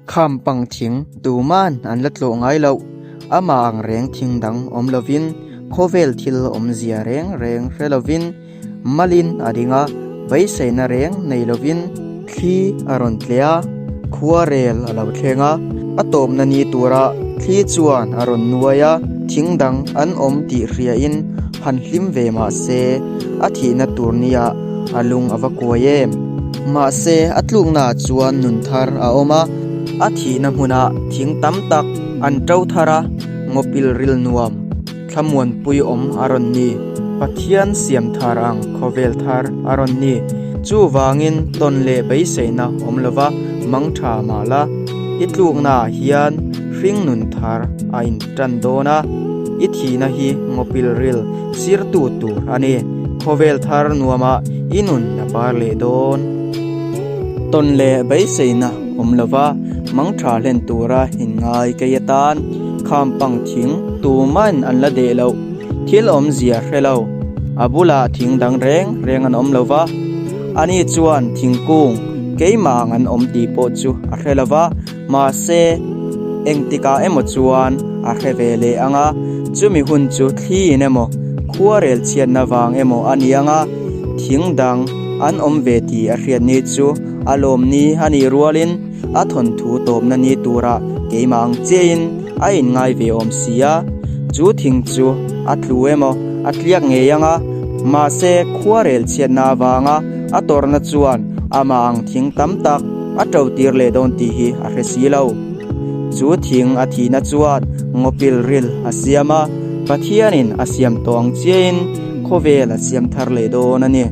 Kham pang thing tuman an la tlawh ngai loh. Amah ang reng thing dang awm lovin, khawvel thil awmzia reng reng hre lovin malin a ding a, beiseina reng nei lovin thli a rawn tleh a, khuarel a lo thleng a, a tawpna ni tura thli chuan a rawn nuai a, thing dang an awm tih hriain han hlim ve mah se a thihna tur nia a lung a va kuai em. Mahse a tluknaah chuan nun thar a awm a, a thihna hmunah thing tam tak an to thar a, ngawpil ril nuam thlamuanpui awm a rawn ni. Pathian siam thar ang khawvel thar a rawn ni. Chuvangin tawn leh beiseina awm lova mang tha mah la, i tluknaah hian hring nun thar a intan dawn a, i thihna hi ngawpil ril sirtu tur a ni. Khawvel thar nuamah i nun a par leh dawn. Tawn leh beiseina awm lova mang tha hlen tura inngai kei atan kham pang thing tuman an la deh loh thil awmzia hre lo. A bulah thing dang reng reng an awm lova, ani chuan thingkung keimah ang an awm tih pawh chu a hre lova, mahse engtikah emaw chuan a hre ve leh ang a, chumi hun chu thliin emaw khuarel chhiatna vang emaw a ni ang a, thing dang an awm ve tih a hriat ni chu a lawm ni a nih rualin a thawnthu tawpna ni turah keimah ang chiahin a inngai ve awm si a, chu thing chu a tlu emaw a tliak ngei ang a, mahse khuarel chhiatna avanga a tawrhna chuan amah ang thing tam tak a to tir leh dawn tih hi a hre si lo. Chu thing a thihna chuan ngawpil ril a siam a, Pathianin a siam tawh ang chiahin khawvel a siam thar leh dawn a ni.